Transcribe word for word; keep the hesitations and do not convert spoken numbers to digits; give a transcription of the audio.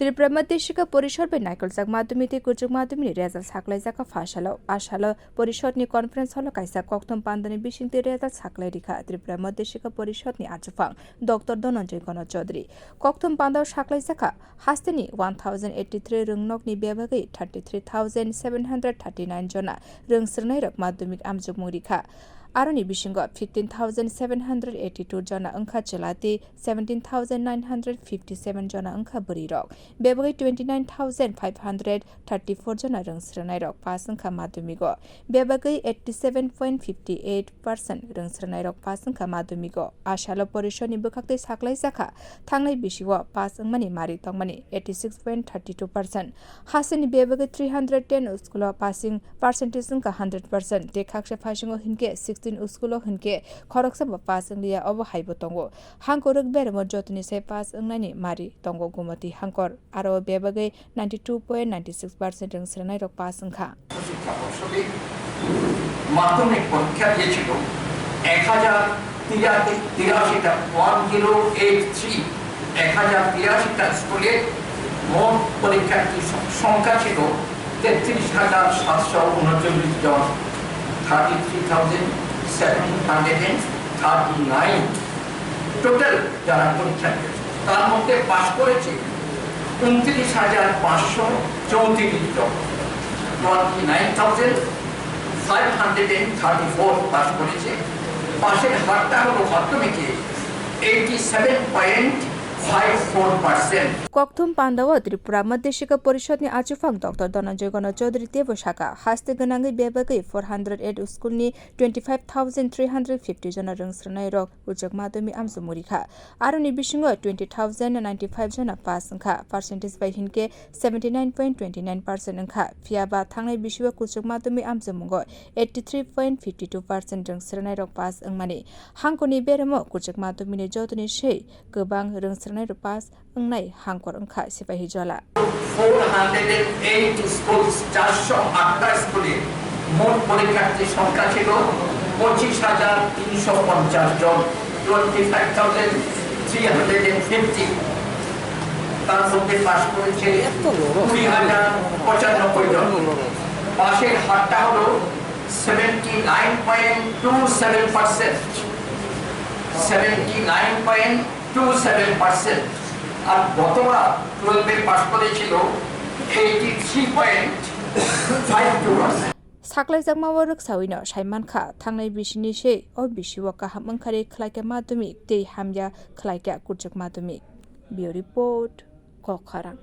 Tripura Madhyashikha Porishod bai naikolchak madhyamik tei kwchwk madhyamikni result saklaijak kha pha salo. A salo Porishod ni conference hall o kaisa kokthum pandani bisingtwi result saklai rikha Tripura Madhyashikha Porishod ni achukphang Doctor Dhananjay Gana Chaudhary. Kokthum pandao saklaijak kha hasteni one thousand eighty-three rwngnokni bebagwi thirty-three thousand seven hundred thirty-nine jona rwng swrwngnairok madhyamik amjokmung rikha. Aroni bisingo fifteen thousand seven hundred eighty-two jona wngkha chwla tei seventeen thousand nine hundred fifty-seven jona wngkha bwrwirok. Bebagwi twenty-nine thousand five hundred thirty-four jona rwng swrwngnairok pass wngkha madhyamigo. Bebagwi eighty-seven point fifty-eight percent rwng swrwngnairok pass wngkha madhyamigo. A salo Porishod ni bwkhaktwi saklaijakha thangnai bisio pass wngmani mari tongmani eighty-six point thirty-two percent. Hasteni bebagwi three hundred ten school o passing percentage wngkha hundred percent, tei khaksa phasingo hinkhe sixteen school o hinkhe khoroksa bo pass wngliya, obo haibo tongo. Hangkorok beremo jotoni sai pass wngnaini mari tongo Gumoti Hangkor, aro bebagwi ninety-two point nine six percent rwng swrwngnairok pass wngkha. শিক্ষা পর্ষদে মাধ্যমিক পরীক্ষা দিয়েছিল এক হাজার তিরাশিটা, one zero eight three, এক হাজার তিরাশিটা স্কুলে মোট পরীক্ষার্থী স-, সংখ্যা ছিল তেত্রিশ হাজার সাতশো উনচল্লিশ জন, thirty three thousand seven hundred and thirty nine total যারা পরীক্ষা দিয়েছে, তার মধ্যে পাশ করেছে ঊনত্রিশ হাজার পাঁচশো চৌত্রিশ জন, twenty nine thousand five hundred and thirty four পাশ করেছে। পাশের হারটা হলো মাধ্যমিকে eighty seven point five four percent। Kokthum pandao Tripura Madhyashikha Porishod ni achukphang Doctor Dhananjay Gana Chaudhary teibo sakha, haste gwnangwi bebagwi four hundred eight school ni twenty five thousand three hundred fifty jona rwng swrwngnairok kwchwk madhyamik amjokmung rikha. Aroni bisingo twenty thousand ninety five jona pass wngkha, percentage bai hinkhe seventy nine point twenty nine percent wngkha. Phiyaba thangnai bisio kwchwk madhyamik amjokmungo eighty three point fifty two percent rwng swrwngnairok pass wngmani. Hangkoni beremo kwchwk madhyamikni jotoni sei kwbang rwng swrwngnairok pass wngnai Hangkor wngkha Sipahijola. Four hundred and eight schools, চারশো আটটা স্কুলে মোট পরীক্ষার্থী সংখ্যা ছিল পঁচিশ হাজার তিনশো পঞ্চাশ জন, twenty five thousand three hundred and fifty। তার মধ্যে পাশ করেছে কুড়ি হাজার পঁচানব্বই জন। পাশের হারটা হলো seventy nine point two seven percent, seventy nine point two seven percent। আর গতবার টুয়েলভে পাশ করেছিল eighty three point five two percent। Saklaijakma o rwksawino saimankha, thangnai bisini sei o bisio kaham wngkhari khlaikha madhyamik tei hamya khlaikha kwchwk madhyamik. Bureau Report, Kokharang.